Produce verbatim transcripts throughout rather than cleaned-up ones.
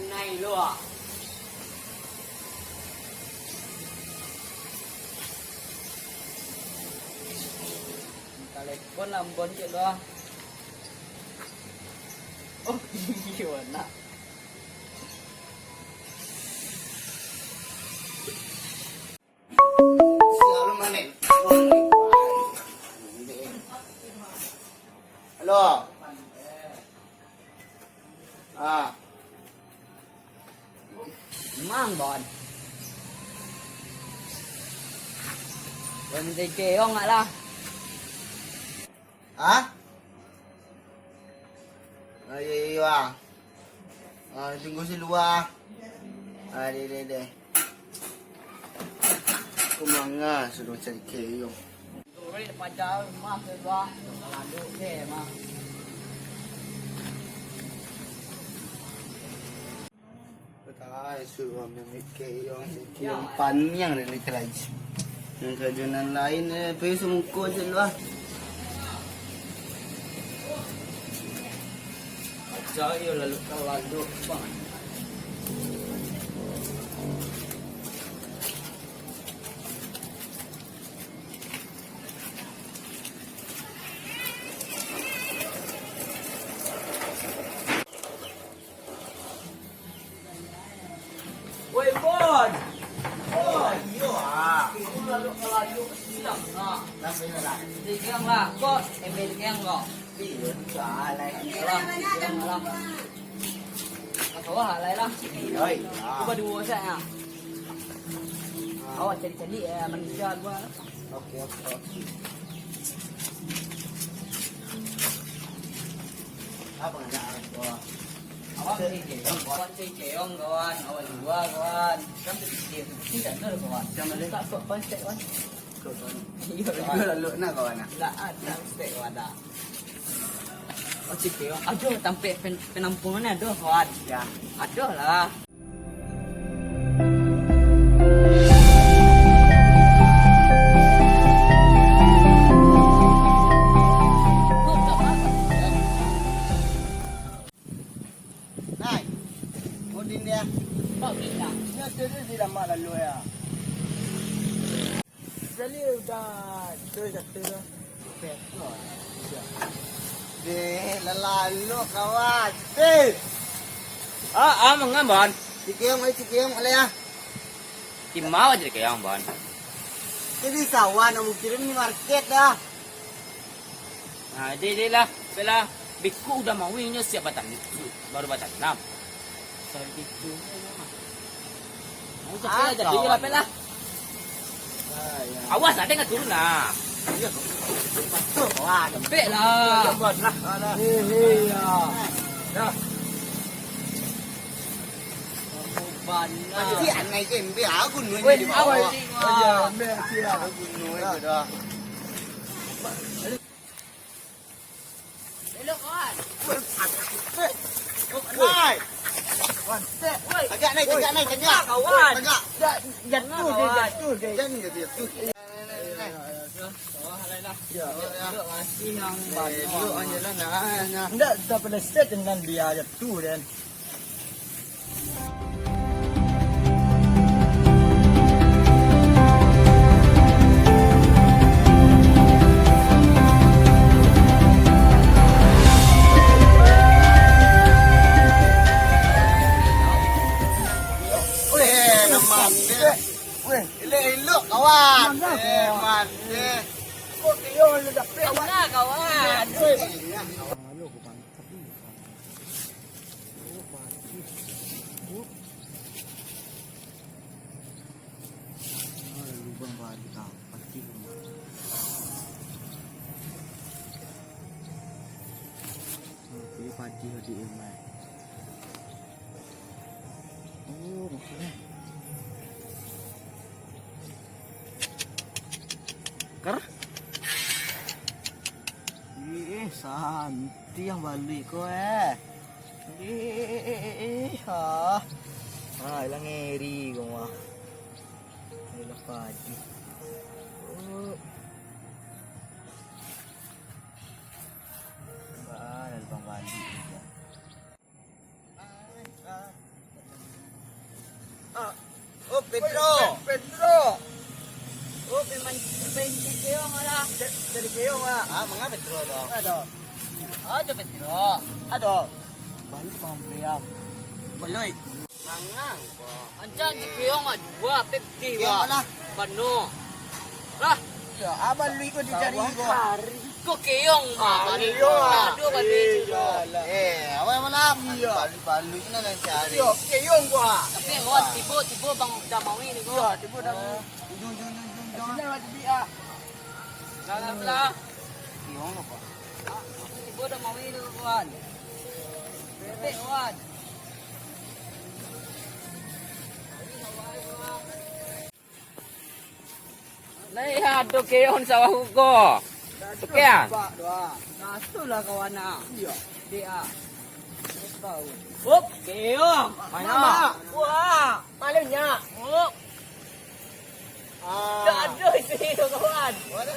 Nai lo ah. Telepon lah, Ambon, cek lo ah. Oh, iyo, nak. Halo. Ah. Mang, Bon. Bon, minta keong lah. Hah? Ah, iyo, iyo, ah. Ah, tunggu di lua. Ah, deh, deh, deh. Ko manga sudah cari keong. Turun paja rumah tu, bah. Lalu deh, mah. Patai suruah mamikir yang sekian paniang dari kerajaan. Yang kerajaan nan lain, eh, pergi semungkuk je lah. Cari lalu kalau lalu, bang. Woi, Bon! Bon! Iyo, ah. Kamu lalu-lalu silang, ah. Kenapa ini, lah? Di gang lah. Kok ember gang kok? Iyo, salah. Salah. Salah. Kau lah, lah, lah. Iyo, iyo. Cuba dua saja. Awak cari-cari, eh, manusia dua. Oke, oke, oke. Apa nak, apa? Awak cari keong, kawan. Cari keong, kawan. Awak dua, kawan. Kan terpikir. Tidak ada, kawan. Jangan letak sok konsep, kawan. Iyo, lalu nak, kawan, ah? Ndak ada konsep, kawan, dah. Oh, cik, yo. Aduh, tampek pen-, penampungan ado, kawan. Ya. Ado lah. Nai, Udin dia. Pak Bina. Nya tu di lamak lalu ya. Sekali udah tu satu tu. Deh, lalalok kawan. Deh. Ah, ah, mangam, Bon. Cikiang, mari cikiang, boleh ya? Kimau aja cikiang, Bon. Jadi sawah nak mungkin ni market dah. Nah, deh, deh lah, deh lah. Beko udah mau inyo siap batanam, baru batanam. Salah gitu. Mau cakap aja dulu lah, Pel lah. Awas, ada nggak turun lah. Iya. Wah, lembek lah. Iya. Dah. Banyak. Pasti anai kembe aku nunggu di bawah. Iya, lembek sih ya. Aku nunggu dah. Elok, kawan. Woi. Woi. Agak naik, agak naik, agak. Kawan. Agak. Jatuh deh, kawan. Jatuh deh. Jangan jatuh, jatuh. Naik, naik, naik, naik. Bawah lah, lah. Ya. Elok, masih yang banyak. Elok aja lah, nah, nah. Ndak, tak peleset dengan dia jatuh, Den. Weh, elok, elok, kawan. Eh, mantap. Kok dia orang dah dapet, kawan? Kawan. Weh. Oh, padi. Oh. Ah, lubang padi, ah, padi lubang. Ah, ini padi, padi, eh, mai. Oh, makan, eh. Kar? Ih, santi yang balik ko, eh. Ih, ah. Ah, ilang ngeri ko mah. Ilang padi. Oh. Bah, lubang balik. Ah, Pedro. Pedro. Oh, pemain, pemain keong lah. Dari keong lah. Ah, manga Pedro tu? Ado. Ado Pedro. Ado. Balik bang Priam. Balik. Manga. Ancan di keong lah dua, pepti. Keong lah. Bano. Lah. Ya, abang lu ikut dicari. Sawah ko. Hari ko keong mah. Keong. Ado balik. Eh, awak malam. Iya. Balik-balik nak cari. Yo, keong gua. Tapi awak tibo-tibo bang Damawi ni ko. Iya, tibo Damawi. Ujung, ujung, ujung, ujung. Sini awak tibi ah. Salah, salah. Keong apa? Tibo Damawi tu kawan. Bebek kawan. Lai ado keong sawah ko. Oke ah. Nasuh lah kawan ah. Iya. Dek ah. Hop, keong. Mana? Wah, malingnya. Hop. Ah. Tak ada isi tu kawan. Mana?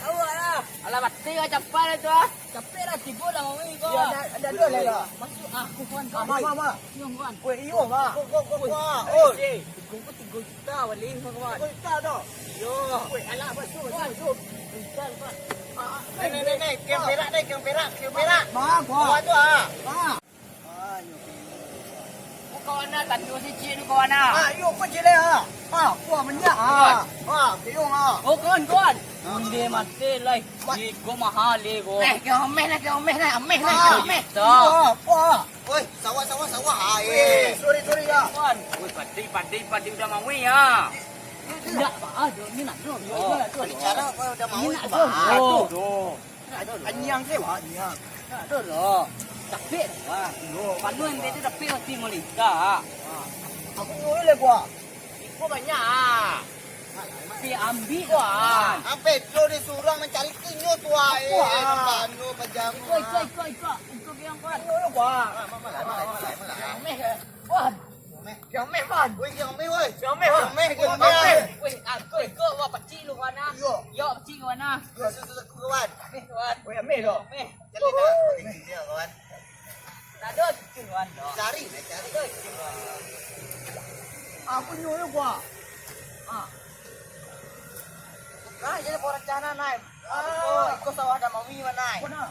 Awak lah. Alah, mati lah, capai lah tu ah. Capek lah, tibo lah, Mawi, ko. Ya, dah, dah dua lah, dah. Masuk, ah, aku, kawan, kawan. Ah, ma, ma, ma. Iyo, kawan. Weh, iyo, ma. Ko, ko, ko, ko. Oi, oi. Tigo ko tigo juta, paling, kawan. Tigo juta tu? Iyo. Weh, alah, masuk, masuk, masuk. Juta, kawan. Ah, ah, nih, nih, nih, nih. Keong perak, nih, keong perak, keong perak. Ma, ko. Ko tu, ah. Ma. Ah, iyo, iyo. Ko kawan ah, tadi si Cik tu kawan ah. Ah, iyo, ko jelek ah. Ah, ko banyak ah. Ah, keong ah. Oh, kawan, kawan. Onde mati lai. Iko mahal iko. Eh, keong ameh lah, keong ameh lah, ameh lah, keong ameh. Iyo, ko. Oi, sawah, sawah, sawah. Ah, eh. Sorry, sorry, ya. Kawan. Oi, padi, padi, padi Damawi ah. Indak, Pak. Ah, ni nak tu. Ini cara kau Damawi, Pak. Ini nak tu. Anyiang se, Pak, anyiang. Aduh lo. Capek lah. Yo. Panu yang beda tapi mati malika. Aku nyuruh lah gua. Iko banyak. Pi ambi gua. Ampe lo disuruh mancari kinyo tu ai. Panu pajang. Iko, iko, iko, iko. Iko biang kuat. Nyuruh gua. Malah, malah, malah, malah. Ameh. Wah. Kiameh, man. Woi, kiameh, woi. Kiameh, man. Kiameh, kiameh. Woi, aku iko, wah, pacik lu, kawan, ah. Iyo. Yo, pacik, kawan, ah. Yo, susu aku, kawan. Ameh, kawan. Woi, ameh lo. Ameh. Jalan, nak. Iyo, kawan. Tak ada cucur, kawan, no. Cari, nak cari. Tak ada cucur, kawan. Aku nyuruh gua. Ah. Nah, jadi rencana, Nai. Ah, iko sawah Damawi, man, Nai. Mana?